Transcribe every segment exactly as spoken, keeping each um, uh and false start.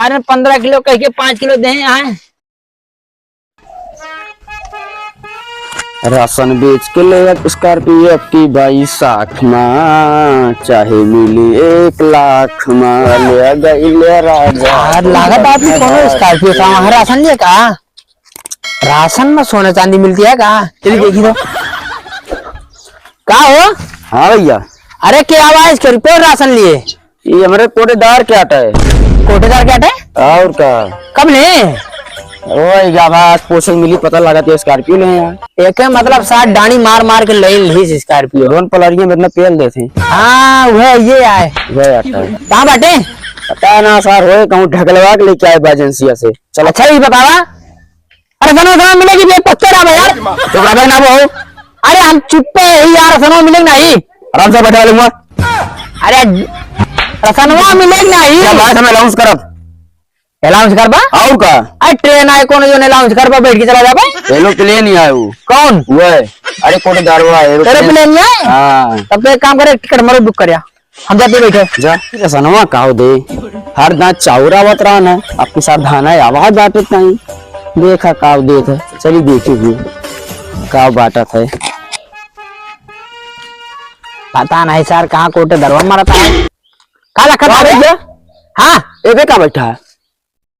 अरे पन्द्रह किलो कह के पाँच किलो दे आए। राशन बेच के ले आ Scorpio की बैसाख मा, चाहे मिली एक लाख मा, ले गइले राजा। यार, लागत आदमी कोनो Scorpio का वहाँ राशन लिए का? राशन में सोना चांदी मिलती है का? चलिए देखी तो। का हो? हाँ भैया। अरे क्या आवाज कर पे राशन लिए? ये हमरे कोटेदार के आटा है। कोटेदार के आटा है? और का? कब ले? ओए, या बा, आज पोछे मिली, पता लगा तो Scorpio ले यार। एक है मतलब सात डांडी मार मार के ले ली Scorpio। दोन पलरिया में इतना पेल देते हैं। हाँ, वह ये आए। वह आता है। कहाँ बाटे? पता ना सर, होए कहूँ ढकलवा के लेके आए बा एजेंसिया से। चलो। अच्छा, ये बतावा। अरे सनवा, सनवा मिलेगी भी एक पत्ते ना बा यार। चुप रह बे ना बहू। अरे हम चुप्पे ही यार, सनवा मिलेगी नहीं। आराम से बैठा लूंगा। अरे रसनवा मिलेगी नहीं। क्या बात है, मैं अनाउंस करब। अनाउंस करबा? और का? अरे ट्रेन आए, कौन जो अनाउंस करबा, बैठ के चला जाबा। एरोप्लेन ही आए वो। कौन? वो है। अरे कोटेदारवा है, एरोप्लेन। एरोप्लेन ही आए? हाँ। तब तो एक काम करे, टिकट हमारे बुक कर। हम जाते बैठे। जा, रसनवा काव दे। हर दांत चाउर आवत रहा ना, आपके साथ धाना आवाज बाटत नहीं। देखा काव देत है, चली देखी हुई। काव बाटत है। पता नहीं सर, कहाँ कोटेदारवा मरता है। का लखत का है? भैया? हाँ। एबे का बैठा है?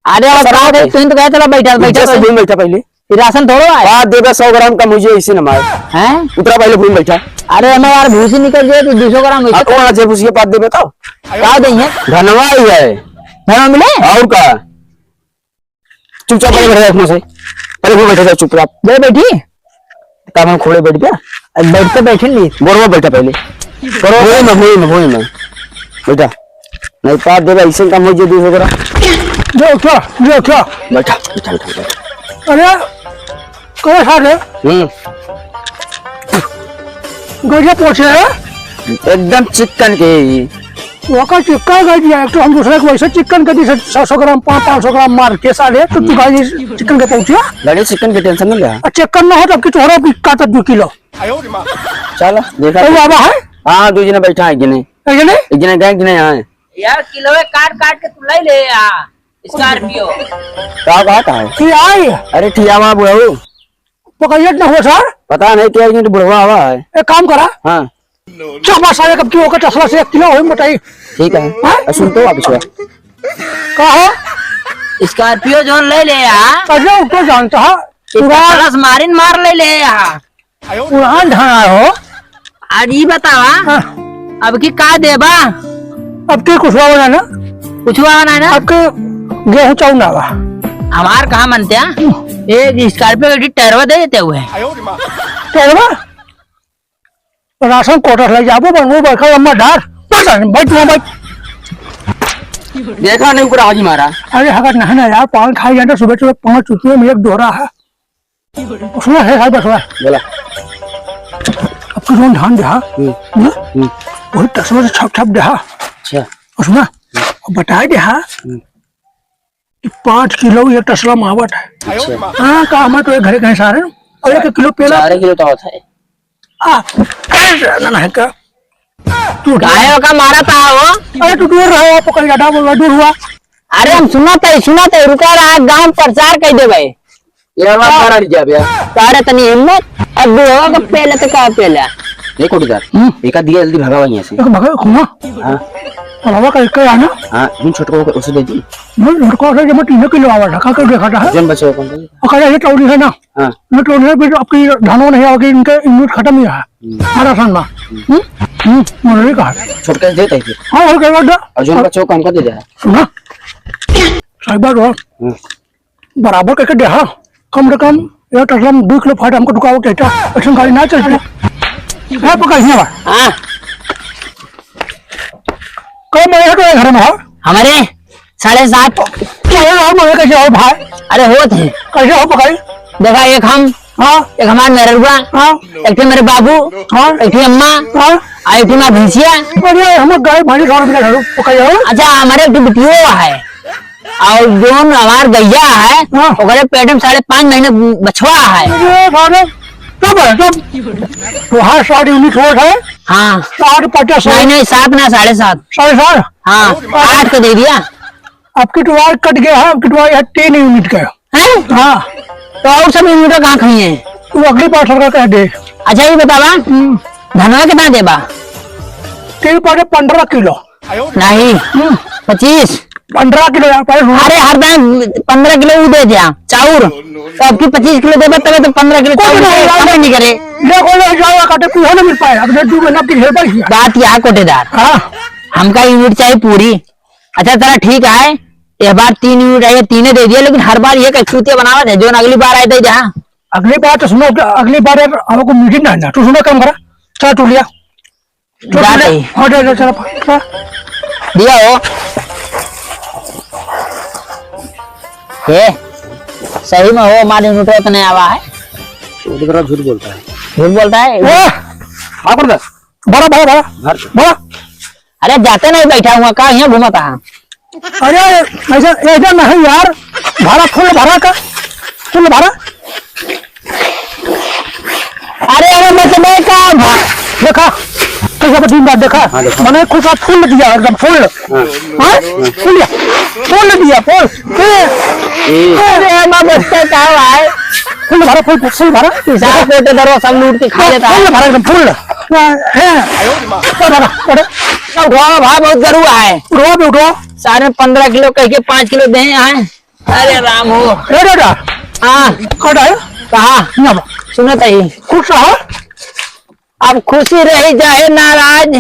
अरे, अब अच्छा, का दे, तू तो कहे चला बैठा, बैठा इज्जत से पहले। भूमि बैठा पहले। ये राशन थोड़ो है। बात देबे सौ ग्राम का मुझे इसी न मार। हैं? उतरा पहले भूमि बैठा। अरे, हमें यार भूसी निकल जाए तो दो सौ ग्राम हाँ, वैसे कौन आज भूसी के पास देबे तो? का देंगे? धनवा ही है। धनवा मिले? और का? चुपचाप पहले बैठ जा, से। पहले भूमि बैठा जाओ, चुपचाप। दे बैठी। काम हम खोले बैठ गया। अब बैठ के बैठे नहीं। बोरवा बैठा पहले। बोरवा। भूमि में, भूमि में, भूमि में। बैठा। नहीं पार देबे, ऐसे काम हो जे दूसरे करा। जो क्या, जो क्या? बैठा, बैठा, बैठा, बैठा। अरे, करे सारे? हम्म। गजब पोछे है? एकदम चिकन के ही। ओकर चिकन कर दिया, एक तो हम दूसरे को वैसे चिकन कर दी, सौ, सौ ग्राम, पाँच, पाँच सौ ग्राम मार के साले, तो तू हम्म। गाड़ी चिकन के पहुंचिया? गाड़ी चिकन के टेंशन न ले। आ, चिकन ना हो, तब की तोहरा भी काटत दो किलो। चल, देखा तो तो। बाबा है? हाँ, दो जने बैठा है, गिने। है कि नहीं? एक जने गए, गिने आए। यार, किलोवे काट काट के तू ले ले आ, Scorpio। का बात है? कि आई? अरे, ठियावा बुढ़ऊ। पकड़िए ना हो सर। पता नहीं क्या, लेकिन बुढ़वा आवा है। एक काम करा। हाँ। चल, बस, साले, कब की ओकर चश्मा से एक किलो होई मोटाई। ठीक है। हाँ? अब सुन तो वापस हुआ। का हो? Scorpio जोन ले ले आ। अरे, वो तो जानता है। इसका पूरा कलश मारिन मार ले ले आ। पुरान धान आए हो। आज ई बतावा, हाँ। अब की का देबा? अब के कुछ हुआ ना? कुछ हुआ ना ना? अब के गेहूं चाउर ना बा। हमार कहा मनत्या? एक Scorpio के टरवा दे देते हुए। टरवा? राशन कोटा से ले जाबो, बनबो, बड़का लम्बा डार। बैठ, बैठ, बैठ। देखा नहीं, ऊपर आवाज मारा। अरे, हगत नहीं ना यार, पान खाई जाता, सुबह सुबह पाँच रुपये में एक डोरा है। सुना है, साहब, सुना। बोला। अब तू जोन धान देहा, हम्म। हम्म? हम्म। वही टसवा से छप छप देहा। अच्छा। और सुना, अब बताए देहा हम्म। कि पाँच किलो ये टसला में आवत है। अच्छा। हाँ, का हमें तो एक घरे कहीं सारे, और एक किलो पेला। चार किलो तो आवत है। आ, ऐसे ना है का? तू काहे ओका मारा था हो? अरे, तू दूर रहो, पकड़ के हटा, बोल, दूर हुआ। अरे, हम सुनत है, सुनत है, रुका रहा, गांव प्रचार कर देबे। ये वाला हाँ। मारा नहीं जाबे। तारे तनी हिम्मत, अब बुढ़वा का पेला तो का पेला? ये कोटेदार, हम्म। एका दिया जल्दी भगावा यहाँ से। एक भगा, घुमा। हाँ। भगावा का एक का आना। हाँ, हम छोटको को उसे दे दी। नहीं, लड़का से जब मैं तीन किलो आवा था, का कर देखा था? जन बचाओ कौन सा? और कहा, ये टौड़ी है ना? हाँ। ये टौड़ी है, फिर आपकी धानों नहीं आओगे, इनके इम्यून खत्म ही है। हम्म। हमारा सन बा। हम्म? हम्म, मनोरी कहा। छोटका से देता है फिर। हाँ, और क्या बात है? और जन बचाओ काम का दे दे। सुना? साहिबा को। हम्म। बराबर करके देहा, कम से कम एक असलम दो किलो फाट हमको ढुकाओ के, ऐसा गाड़ी ना चलती। है पकड़, हियाँ बा। हाँ। कई महीने तो घर में हो? हमारे साढ़े सात। क्या हो, हम कैसे हो भाई? अरे होत है। कैसे हो पकड़? देखा, एक हम, हाँ। एक हमार मेहरुआ, हाँ। एक ठे मेरे बाबू, हाँ। एक ठे अम्मा, हाँ। और एक ठे हमार भैंसिया। बढ़िया है, हम गाय भैंस और भी रखो, पकड़ हो। अच्छा, हमारे एक ठे बिटियो है। और जोन हमार गैया है, हाँ। ओकरे पेट में साढ़े पाँच महीने बछवा है। अरे बाप रे, तब है, तब। तो हाँ, साढ़े उन्नीस वोट है। हाँ। साढ़े पचास नहीं, नहीं, सात ना, साढ़े सात। साढ़े सात? हाँ, आठ को दे दिया। अब की तो वायर कट गया है, अब की तो वायर तीन यूनिट का है। हैं? हाँ। तो और सब यूनिट कहाँ खई है? वो अगली बार सरकार कह दे। अच्छा, ये बतावा, हम्म। धनवा कितना देबा? तीन पारे पन्द्रह किलो। नहीं, हम्म। पच्चीस। पन्द्रह किलो यार, पहले सुनो। अरे, हर दाम पन्द्रह किलो वो दे दिया, चाउर। तो अब की पच्चीस किलो देबा, तबे तो पन्द्रह किलो कुछ चाउर नहीं, देबा, यार। कम नहीं करे। ये कोई नहीं जाएगा, काटे, कुछ ना मिल पाए। अब ये दो महीना की हेल्प है। बात यहाँ कोटेदार। हाँ। हमका यूनिट चाहिए पूरी। अच्छा, चला ठीक है, यह बार तीन यूनिट आए, तीने दे दिया, लेकिन हर बार ये कस्तूतिया बनावत है, जोन अगली बार आए दे दे, हाँ। अगली बार तो सुनो, अगली बार यार हमको मीटिंग है ना, तू सुनो काम करा, चल तू लिया। चल, जात चल, ही। हाँ, चल, चल, चल, चल। दिया हो। ए, सही में हो, हमारे यूनिट इतने आवा है। वो तो झूठ बोलता है। झूठ बोलता है? ए! हाँ, बोल दे। बड़ा, बड़ा, बड़ा। घर। बड़ा। अरे, जाते नहीं बैठा हुआ, का यहाँ घूमता है? अरे, ऐसा, ऐसा नहीं यार, भाड़ा full भरा का, full भरा। अरे, अरे, मैं तो नहीं काम। देखा, कैसा बदीन बात देखा? हाँ, देखा। मैंने खुद साथ full दिया, एकदम full। हाँ। हाँ? Full दिया, full दिया, full। ए। अरे, मैं बच्चा का भाई। Full भरा, full, full भरा। हिसाब कोटेदार सब लूट के खा लेता है। Full भरा, एकदम full। हाँ, हाँ। अरे, अरे। उठवा भाई, बहुत गरुआ है। उठवा बे, उठवा। सारे पन्द्रह किलो कह के पाँच किलो दे आए। अरे राम हो। ए दादा। हाँ। कट आयो? कहा? ना बा। सुनत ही। खुश रहो। अब खुशी रही चाहे नाराज,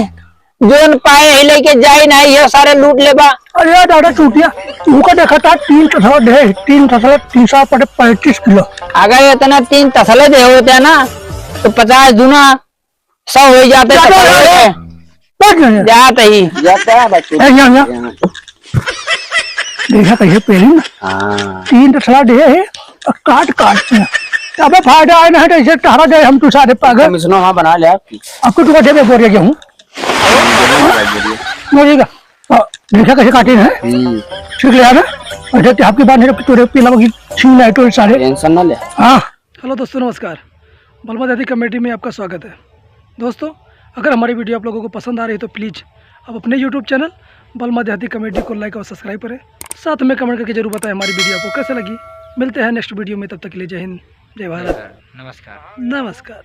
जोन पाए ही लेके जाई, नहीं ये सारे लूट लेबा। अरे दादा चूतिया, तू का देखा था, तीन तसला दे, तीन तसला, तीन सौ पड़े पैंतीस किलो। अगर इतना तीन तसले दे होते ना, तो पचास दूना सौ हो जाते, जाते तो हैं। पकड़ ले। बैठ जाइए। जात ही। जाता है बच्चों। ए, यहाँ, यहाँ। यहाँ। देखा कैसे पेली ना? हाँ। तीन तो सलाह दे है, और काट काट के। अबे फायदा आए ना है तो इसे टहरा जाए, हम तो सारे पागल। कमिश्नर वहाँ बना ले आप। अब कुछ को देवे बोरिया गेहूँ। बोरिया। हाँ, देखा कैसे काटे हैं? हम्म। ठीक ले आ ना? अच्छा, तो आपकी बात नहीं रखी, तो रे पीला की छीन लाए तो सारे। Tension ना ले। हाँ। Hello दोस्तों, नमस्कार। बलमा देहाती comedy में आपका स्वागत है। दोस्तों, अगर हमारी video आप लोगों को पसंद आ रही है तो please आप अपने YouTube channel बलमा देहाती comedy को like और subscribe करें, साथ में comment करके जरूर बताएं हमारी video आपको कैसे लगी। मिलते हैं next video में, तब तक के लिए जय हिंद, जय भारत, नमस्कार। नमस्कार।